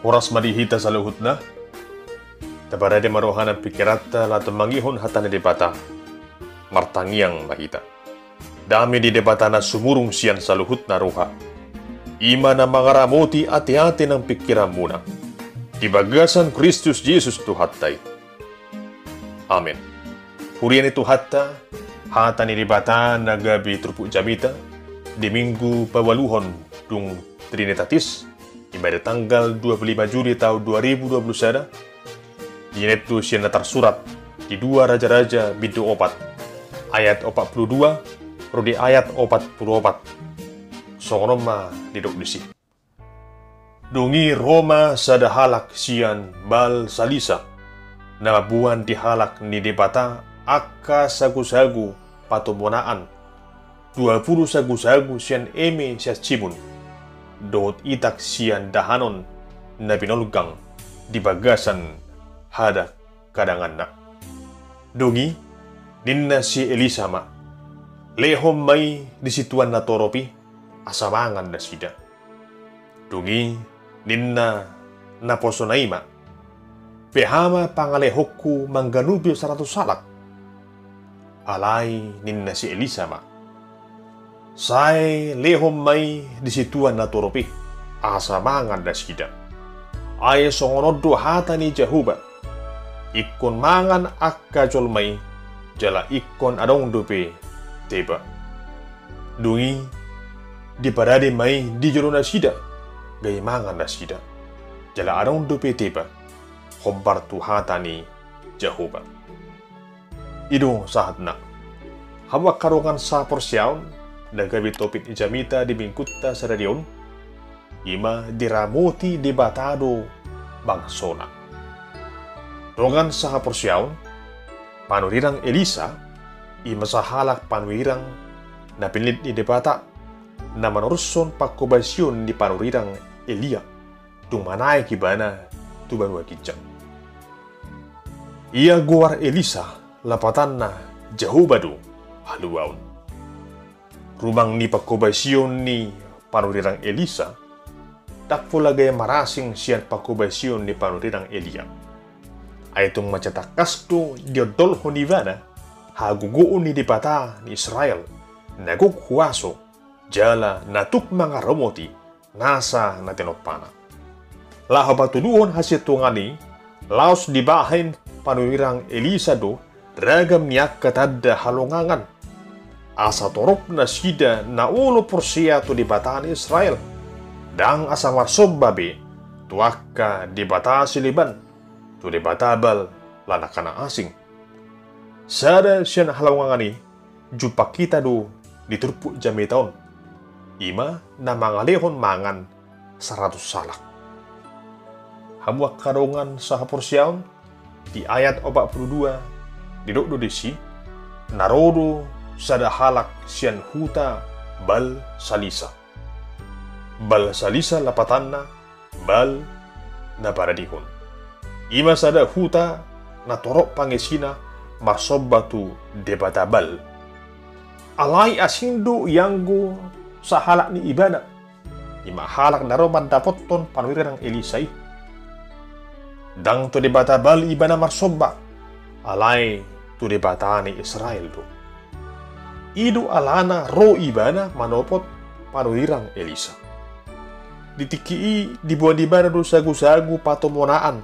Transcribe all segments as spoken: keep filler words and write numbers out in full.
Horas ma di hita saluhutna. Taparade ma roha nang pingkiranta laho tumangihon hata ni Debata. Martangiang ma hita. Dame ni Debata na sumurung sian saluhutna roha, i ma na mangaramoti ateate nang pingkiranmuna di bagasan Kristus Jesus Tuhanta i. Amen. Huria ni Tuhanta, hata ni Debata na gabe turpuk jamita di Minggu paualuhon dung Trinitatis, i ma di tanggal dua puluh lima Juli taon dua ribu dua puluh sada, dinetu sian na tarsurat di dua Raja-raja bindu opat, ayat opat puluh dua ro di ayat opat puluh opat. Songon on ma didok disi. Dung i ro ma sada halak sian Baal Salisa, na mamboan di halak ni Debata angka sagusagu patumonaan, dua pulu sagusagu sian eme sian simun, dohot itak sian dahanon na binolgang di bagasan hadakadanganna. Dung i ninna si Elisa ma, lehon ma i di situan na torop i, asa mangan nasida. Dung i ninna naposona i ma, beha ma pangalehonku mangganupi saratus halak? Alai ninna si Elisa ma, sae lehon ma i di situan na torop i, asa mangan nasida. Ai songon on do hata ni Jahowa, ingkon mangan angka jolma i, jala ingkon adong dope teba. Dung i diparade ma i di jolo nasida, gabe mangan nasida, jala adong dope teba, hombar tu hata ni Jahowa. I do sahatna. Hamu angka dongan sahaporseaon, na gabe topik ni jamita di Minggunta sadari on, i ma diramoti Debata do bangsona. Dongan sahaporseaon, panurirang Elisa, i ma sahalak panurirang na pinillit ni Debata, na manorushon pangkobasion ni panurirang Elia, dung manaek ibana tu banua ginjang. Ia goar Elisa, lapatanna Jahowa do haluaon. Rumang ni pangkobasion ni panurirang Elisa, ndang pola gabe marasing sian pangkobasion ni panurirang Elia. Ai tung mansai tangkas do diondolhon ibana hagogoon ni Debata ni Israel, na gok huaso, jala na tuk mangaramoti nasa na tinompana. Laho patuduhon hasintongan i, laos dibahen panurirang Elisa do ragam ni angka tanda halongangan, asa torop nasida na olo porsea tu Debata ni Israel, ndang asa marsomba be tu angka debata sileban, tu debata Baal, lanakana asing. Sada sian halongangan i jumpang hita do di turpuk jamita on, i ma na mangalehon mangan saratus halak. Hamu angka dongan sahaporseaon, di ayat opat pulu dua didok do disi, na ro do sada halak sian huta Baal Salisa. Baal Salisa lapatanna Baal na paradehon. I ma sada huta na torop pangisina marsomba tu debata Baal. Alai asing do ianggo sahalak ni ibana, i ma halak na ro mandapothon panurirang Elisa i. Ndang tu debata Baal ibana marsomba, alai tu Debata ni Israel do. I do alana ro ibana manopot panurirang Elisa. Di tingki i diboan ibana do sagusagu patumonaan,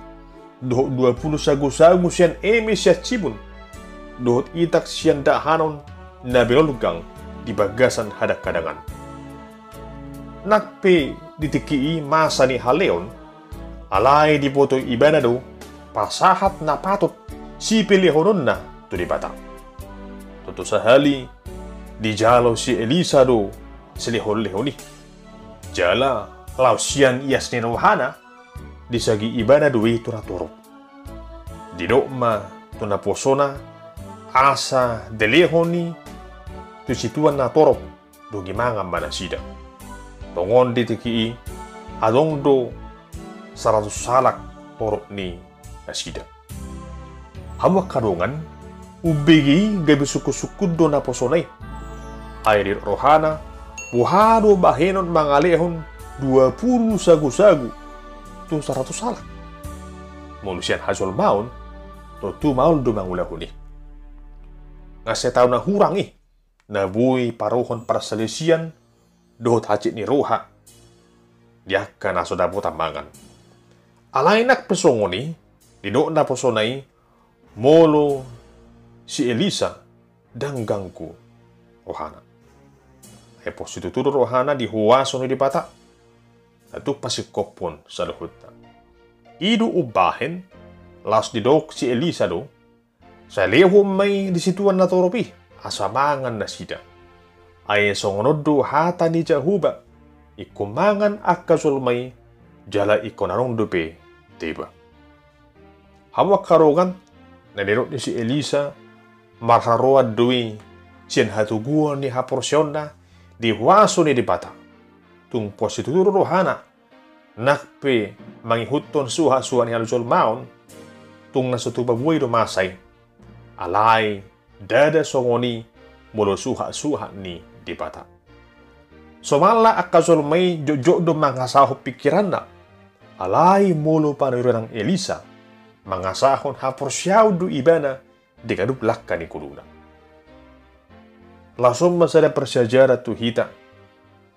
dohot dua pulu sagusagu sian eme sian simun, dohot itak sian dahanon na binolgang di bagasan hadakadangan. Nang pe di tingki i masa ni haleon, alai diboto ibana do pasahat na patut sipelehononna tu Debata. Tontu sahali dijalo si Elisa do silehonlehon i. Jala laos sian ias ni rohana, disagi ibana do i tu na torop. Didok ma tu naposona asa dilehon i tu situan na torop, dung i mangan ma nasida. Tongon di tingki i adong do saratus halak torop ni nasida. Hamu angka dongan, umbege i gabe sungkunsungkun do naposona i. Ai didok rohana, boha do bahenon mangalehon dua pulu sagusagu tu saratus halak. Molo sian hajolmaon, tontu maol do mangulahon i. Nga sai tau na hurang i na boi parohon parsalisian dohot hansit ni roha di angka na so dapotan mangan. Alai nang pe songon i, didok naposona i, molo si Elisa ndang ganggu rohana. Ai pos situtu do rohana di huaso ni Debata. Na tung pasingkophon saluhutna. I do umbahen laos didok si Elisa do, sai lehon ma i di situan na torop i, asa mangan nasida. Ai songon on do hata ni Jahowa, ingkon mangan angka jolma i, jala ingkon adong dope deba. Hamu angka dongan, na nidok ni si Elisa marharoroan do i sian hatoguon ni haporseaonna di huaso ni Debata. Tung pos situtu do rohana, nang pe mangihuthon suhatsuhat ni hajolmaon, tung na so tupa boi do masa i. Alai ndada songon i molo suhatsuhat ni Debata. Somalna angka jolma i jotjot do mangasahon pingkiranna. Alai molo panurirang Elisa, mangasahon haporseaon do ibana di ganup langka ni ngoluna. Laos on ma sada parsiajaran tu hita,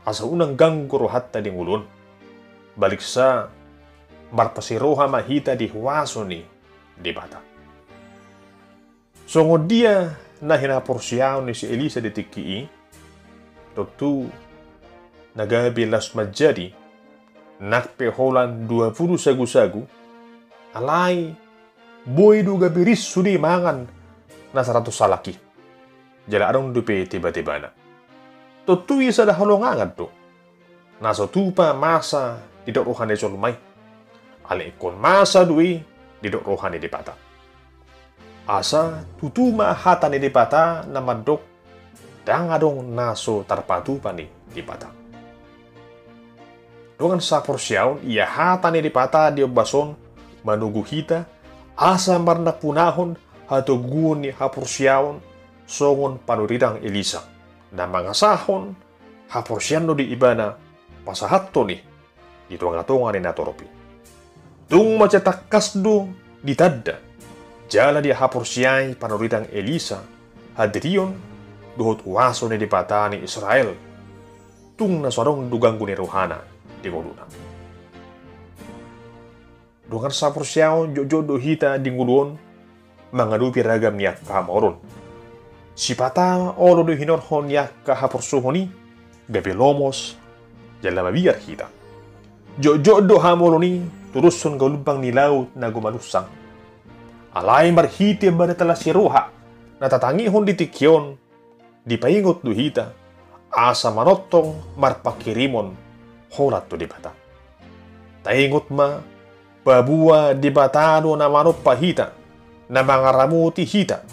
asa unang ganggu rohanta di ngolu on. Baliksa marpasiroha ma hita di huaso ni Debata. Songon dia na hinaporseaon ni si Elisa di tingki i, tontu na gabe laos manjadi, nang pe holan dua pulu sagusagu, alai boi do gabe ris sude mangan na saratus halak i. Jala adong dope tebatebana. Tontu i sada halongangan do. Na so tupa masa didok roha ni jolma i. Alai ingkon masa do i didok roha ni Debata. Asa tutu ma hata ni Debata na mandok, ndang adong na so tarpatupa ni Debata. Dongan saporseaon, ia hata ni Debata di ombas on manogu hita, asa marnampunahon hatoguon ni haporseaon songon panurirang Elisa, na mangasahon haporseaon do di ibana pasahathon i di tongatonga ni na torop i. Tung mansai tangkas do ditanda jala dihaporseai panurirang Elisa hadirion dohot huaso ni Debata ni Israel. Tung na so adong do ganggu ni rohana di ngoluna. Dongan saporseaon, jotjot do hita di ngolu on mangadopi ragam ni angka hamaolon. Sipata olo do hinorhon ni angka haporsuhon i gabe lomos jala mabiar hita. Jotjot do hamaolon i turushon galumbang ni laut na gomanunsang. Alai marhite barita las ni roha na tatangihon di tingki on, dipaingot do hita asa manongtong marpanghirimon holan tu Debata. Taingot ma, paboa Debata do na manompa hita, na mangaramoti hita,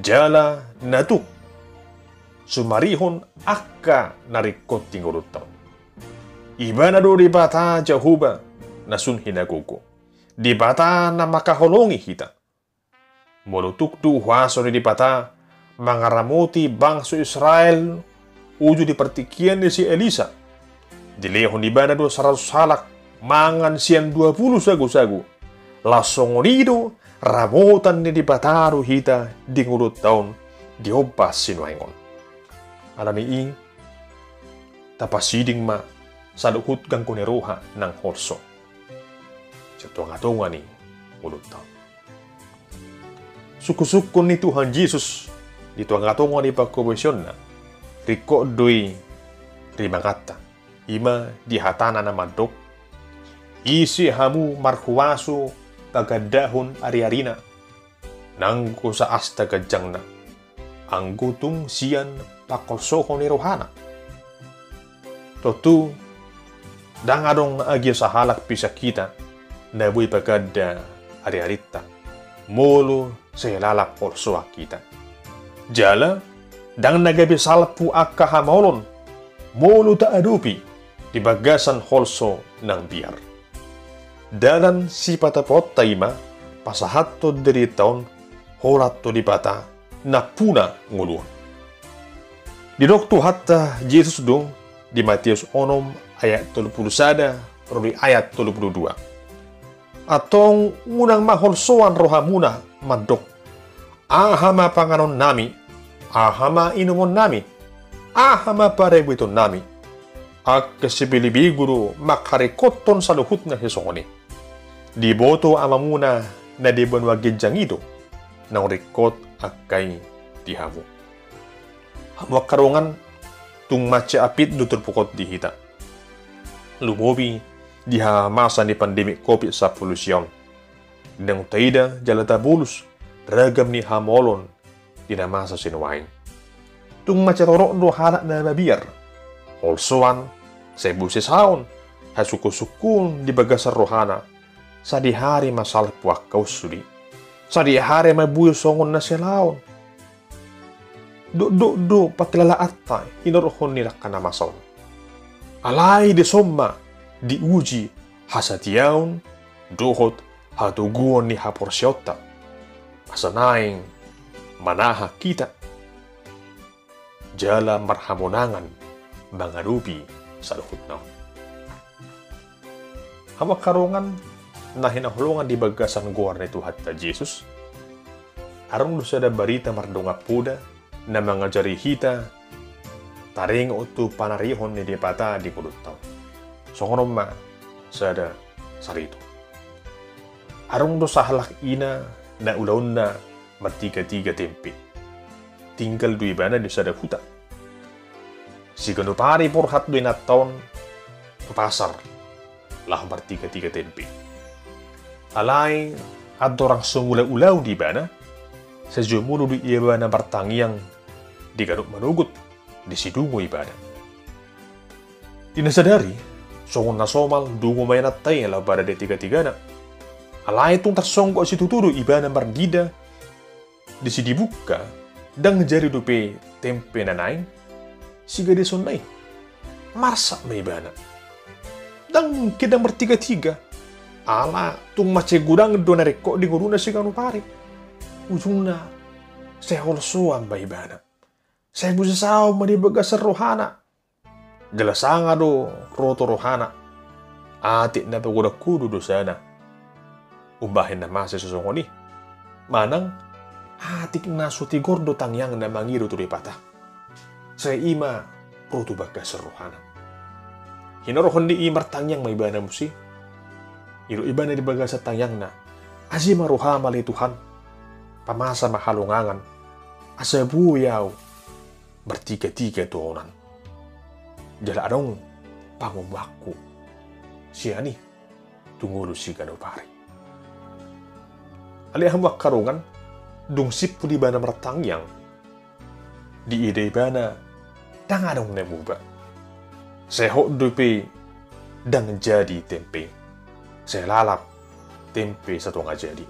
jala na tuk sumarihon angka na ringkot di ngolunta on. Ibana do Debata Jahowa na sun hinagogo, Debata na mangkaholongi hita. Molo tuk do huaso ni Debata mangaramoti bangso Israel uju di partingkian ni si Elisa, dilehon ibana do saratus halak mangan sian dua pulu sagusagu. Laos songon i do ramotan ni Debata do hita di ngolunta on di ombas sinuaeng on. Alani i, tapasiding ma saluhut ganggu ni roha nang holso sian tongatonga ni ngolunta on. Sungkunsungkun ni Tuhan Jesus di tongatonga ni panghobasionNa, ringkot do i rimanganta. I ma di hataNa na mandok, ise hamu marhuaso pagandahon ariarina, nanggo saasta ganjangna, anggo tung sian pangholsohon ni rohana. Tontu, ndang adong agia sahalak pe sian hita na boi paganda ariarinta, molo sai lalap holsoan hita. Jala, ndang na gabe salpu angka hamaolon, molo taadopi di bagasan holso nang biar. Dalan sipatupaonta i ma pasahathon dirinta on holan tu Debata nampuna ngolu on. Didok Tuhanta Jesus do di Mateus onom ayat tolu pulu sada ro di ayat tolu pulu dua. Antong unang ma holsoan rohamuna mandok: Aha ma panganonnami? Aha ma inumonnami? Aha ma parebuetonnami? Angka sipelebegu do mangharingkothon saluhutna sisongon i. Diboto Amamuna na di banua ginjang i do naung ringkot angka i di hamu. Hamu angka dongan, tung mansai apit do turpuk on di hita. Lumobi di hamamasa ni pandemi covid sampulu sia on. Naung taida jala tabolus ragam ni hamaolon di na masa sinuaeng. Tung mansai torop do halak na mabiar, holsoan, sai busesaon, hasungkunsungkun di bagasan rohana. Sadihari ma salpu angka unsur i. Sadihari ma boi songon na selaon. Dokdok do pangkilalaanta hinorhon ni angka na masa on. Alai dison ma diuji hasatiaon dohot hatoguon ni haporseaonta, asa naeng manahan hita jala marhamonangan mangadopi saluhutna on. Hamu angka dongan na hinaholongan di bagasan goar ni Tuhanta Jesus, adong do sada barita mardongan poda na mangajari hita taringot tu panarihon ni Debata di ngolunta on. Songon on ma sada sarito. Adong do sahalak ina na ulaonna martigatiga tempe. Tinggal do ibana di sada huta. Siganup ari borhat do inanta on tu pasar laho martigatiga tempe. Alai andorang so mangulaulaon ibana, sai jumolo do ibana martangiang di ganup manogot, disi dungo ibana. Di na sadari, songon na somal dungo ma inanta i laho bada di tigatigana. Alai tung tarsonggot situtu do ibana marnida, disi dibungka, ndang jadi dope tempe na naeng sigadisonna i. Marsak ma ibana. Ndang mungkin ndang martigatiga. Ala tung mansai godang do na ringkot di ngoluna siganup ari. Ujungna sai holsoan ma ibana. Sai busesaon ma di bagasan rohana. Jala sanga do ro tu rohana atik na pagodangku do dosana umbahen na masa sisongon i. Manang atik na so tigor do tangiangna mangido tu Debata. Sai i ma ro tu bagasan rohana. Hinorhon ni i martangiang ma ibana muse. Didok ibana di bagasan tangiangna: Asi ma roham ale Tuhan. Pamasa ma halongangan. Asa boi ahu martigatiga tu onan. Jala adong pangomoanku sian i tu ngolu siganup ari. Ale hamu angka dongan, dung simpul ibana martangiang, diida ibana ndang adong na muba. Sai hot dope ndang jadi tempe. Sai lalap tempe satonga jadi.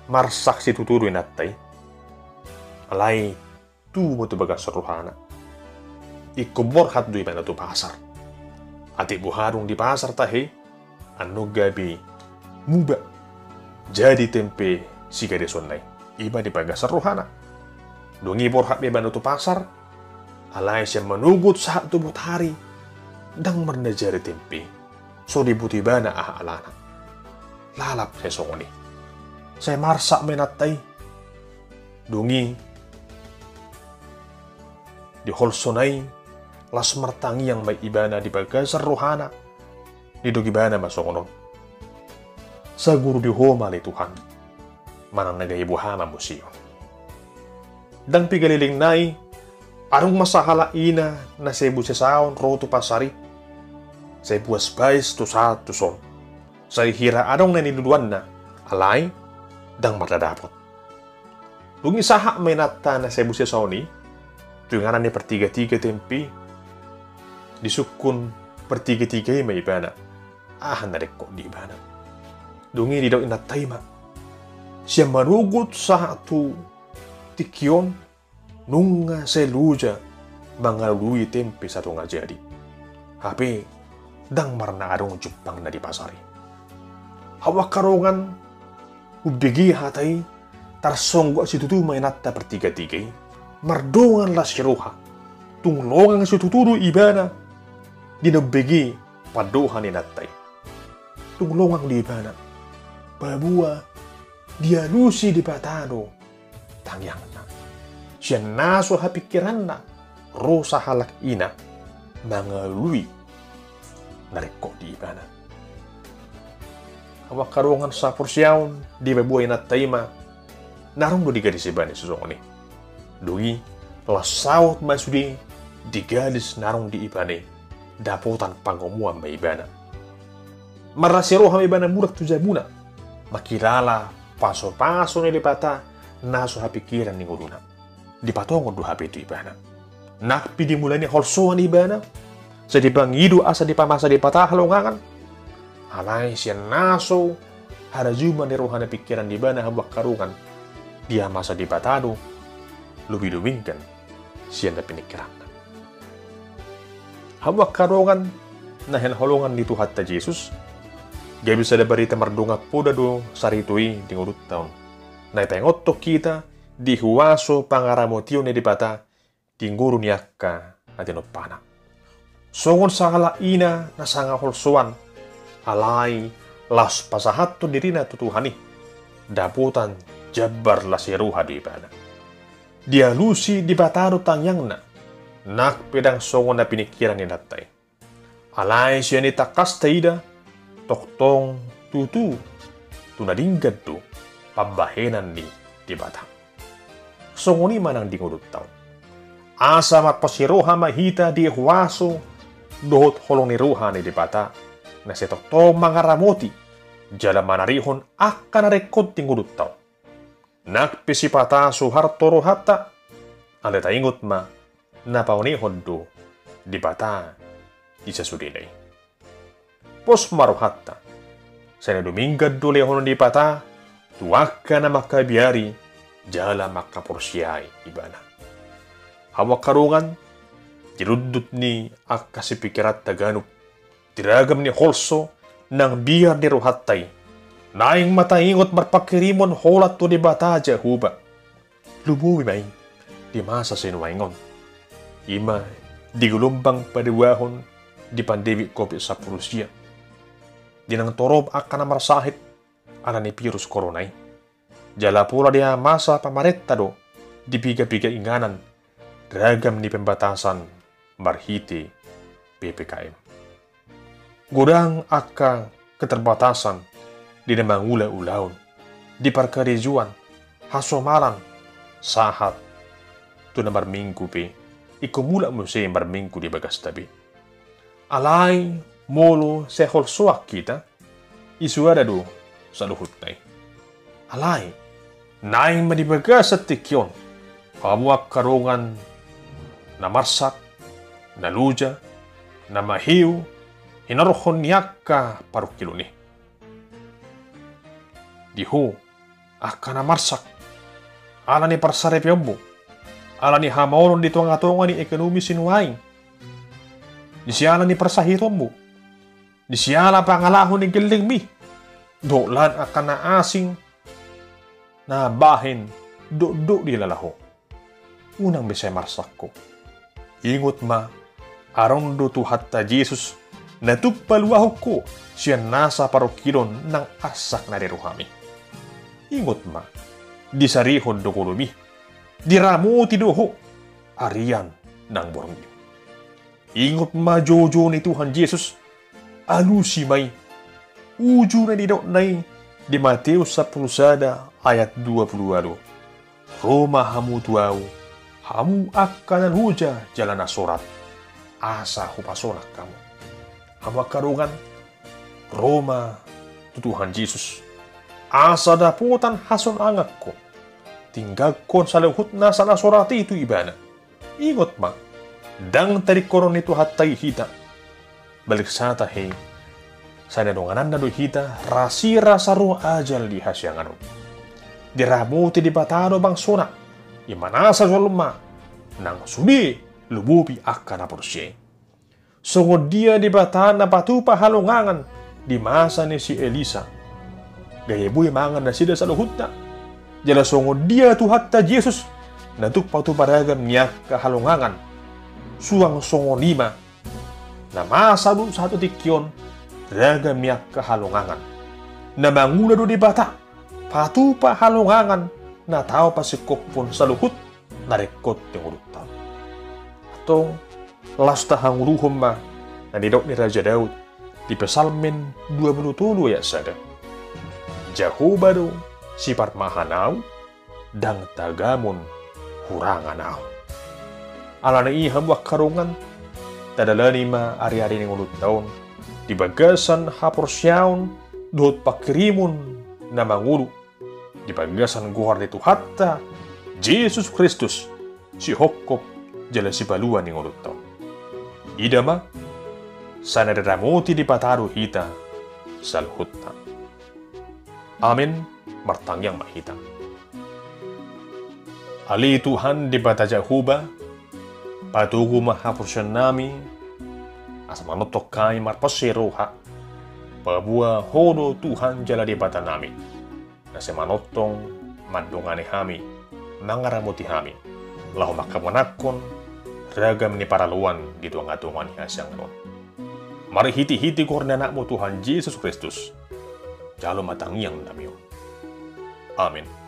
Marsak situtu do inanta i. Alai tubu ma tu bagasan rohana. Ingkon borhat do ibana tu pasar. Atik boha dung di pasar tahe, annon gabe muba jadi tempe sigadisonna i. I ma di bagasan rohana. Dung i borhat ma ibana tu pasar. Alai sian manogot sahat tu bot ari, ndang marnida jadi tempe. So diboto ibana aha alana. Lalap sai songon i. Sai marsak ma inanta i. Dung i di holsona i, laos martangiang ma ibana di bagasan rohana. Didok ibana ma songon on: Saguru di Ho ma ale Tuhan. Manang na gabe boha ma muse on. Ndang piga lelengna i, adong ma sahalak ina na sai busesaon ro tu pasar i. Sai buasbais tu sahat tuson. Sai hira adong na niluluanna, alai ndang marnadapot. Dung i sahat ma inanta na sai busesaon i tu inganan ni partigatiga tempe. Disungkun partigatiga i ma ibana aha na ringkot di ibana. Dung i didok inanta i ma: Sian manogot sahat tu tingki on, nunga sai loja mangalului tempe satonga jadi. Hape ndang marna adong jumpangna di pasar i. Hamu angka dongan, umbege hata i, tarsonggot situtu ma inanta partigatiga i, mardongan las ni roha. Tung longang situtu do ibana di na umbege pandohan ni inanta i. tung longang do ibana. Paboa dialusi Debata do tangiangna. Sian na so hapingkiranna ro sahalak ina mangalului na ringkot di ibana. Hamu angka dongan saporseaon, dipaboa inanta i ma na adong do digadis ibana sisongon i. Dung i, laos saut ma sude digadis na adong di ibana i, dapotan pangomoan ma ibana. Marlas ni roha ma ibana mulak tu jabuna, mangkilala pasupasu ni Debata na so hapingkiran ni ngoluna. Dipatongon do hape tu ibana. Nang pe dimulai ni holsoan ibana, sai dipangido asa dipamasa Debata halongangan. Alai sian na so harajuman ni roha na pingkiran di ibana, hamu angka dongan, diamasa Debata do lobi dumenggan sian na piningkiranna. Hamu angka dongan na hinaholongan ni Tuhanta Jesus, gabe sada barita mardongan poda do sarito i di ngolunta on. Na dipaingothon hita di huaso pangaramotion ni Debata di ngolu ni angka na tinompana. Songon sahalak ina na sanga holsoan, alai laos pasahathon dirina tu Tuhan i, dapotan jambar las ni roha do ibana. Dialusi Debata do tangiangna, nang pe ndang songon na piningkiran ni inanta i. Alai sian i tangkas taida, tongtong tutu tu na denggan do pambahenan ni Debata. Songon i ma nang di ngolunta on. Asa marpos ni roha ma hita di huaso dohot holong ni roha ni Debata, na sai tongtong mangaramoti jala manarihon angka na ringkot di ngolunta on. Nang pe sipata suhar do rohanta, alai taingot ma na paonehon do Debata di sasudena i. Pos ma rohanta, sai na dumenggan do lehonon ni Debata tu angka na mangkabiari jala mangkaporseai ibana. Hamu angka dongan, di rundut ni angka sipingkiranta ganup, di ragam ni holso nang biar ni rohanta i, naeng ma taingot marpanghirimon holan tu Debata Jahowa. Lumobi ma i di masa sinuaeng on, i ma di gelombang paduahon di pandemi covid sampulu sia, di na torop angka na marsahit ala ni virus corona i. Jala pola diamasa pamarenta do di piga-piga inganan ragam ni pembatasan marhite P P K M. Godang angka keterbatasan di na mangula ulaon, di parkarejoan, hasomalan, sahat tu na marminggu pe, ingkon mulak muse marminggu di bagasta be. Alai molo sai holsoan hita, i soada do saluhutna i. Alai naeng ma di bagasan tingki on, hamu angka dongan na marsak, na loja, na maheu, hinorhon ni angka parungkilon i. Di ho angka na marsak ala ni parsaripeonmu, ala ni hamaolon di tonga-tonga ni ekonomi sinuaeng, di siala ni parsahitonmu, di siala pangalaho ni gellengmi, dohot lan angka na asing na bahen dokdok dilala ho. Unang be sai marsak ho. Ingot ma, adong do Tuhanta Jesus na tung paluahon ho sian nasa parungkilon nang arsak na di rohami. Ingot ma, disarihon do ngolumi, diramoti do ho arian nang borngin. Ingot ma joujou ni Tuhan Jesus, alusi ma i. Uju na nidokna i di Mateus sampulu sada ayat dua pulu ualu: Ro ma hamu tu Ahu, hamu angka na loja jala na sorat, asa hupasonang hamu. Hamu angka dongan, ro ma tu Tuhan Jesus, asa dapotan hasonangan ho, tinggalhon saluhut nasa na sorat i tu Ibana. Ingot ma, ndang tadingkonon ni Tuhanta i hita. Balik sata he, sai na dongananna do hita rasirasa ro ajal di hasiangan on. Diramoti Debata do bangsona, i ma nasa jolma nang sude lumobi angka na porsea i. Songon dia Debata na patupa halongangan di masa ni si Elisa, gabe boi mangan nasida saluhutna. Jala songon dia Tuhanta Jesus na tuk patupa ragam ni angka halongangan, suang songon i ma na masa dung sahat tu tingki on, ragam ni angka halongangan. Na mangula do Debata patupa halongangan na tau pasingkophon saluhut na ringkot di ngolunta on. Antong, laos tahangoluhon ma na nidok ni Raja Daud di Psalmen dua pulu tolu ayat sada. Jahowa do siparmahan ahu, ndang tagamon hurangan ahu. Alani i hamu angka dongan, tadalani ma ari-ari ni ngolunta on di bagasan haporseaon dohot panghirimon na mangolu di bagasan goar ni Tuhanta Jesus Kristus, sihophop jala sipalua ni ngolunta on. Ida ma, sai na diramoti Debata do hita saluhutna. Amen. Martangiang ma hita. Ale Tuhan Debata Jahowa, patogu ma haporseaonnami, asa manongtong hami marporsea roha, paboa Ho do Tuhan jala Debatanami, na sai manongtong mandongani hami, mangaramoti hami, laho mangkamonanghon ragam ni paraloan di tonga-tonga ni hasiangan on. Marhite-hite goar ni Anakmu Tuhan Jesus Kristus, jalo ma tangiangnami on. Amen.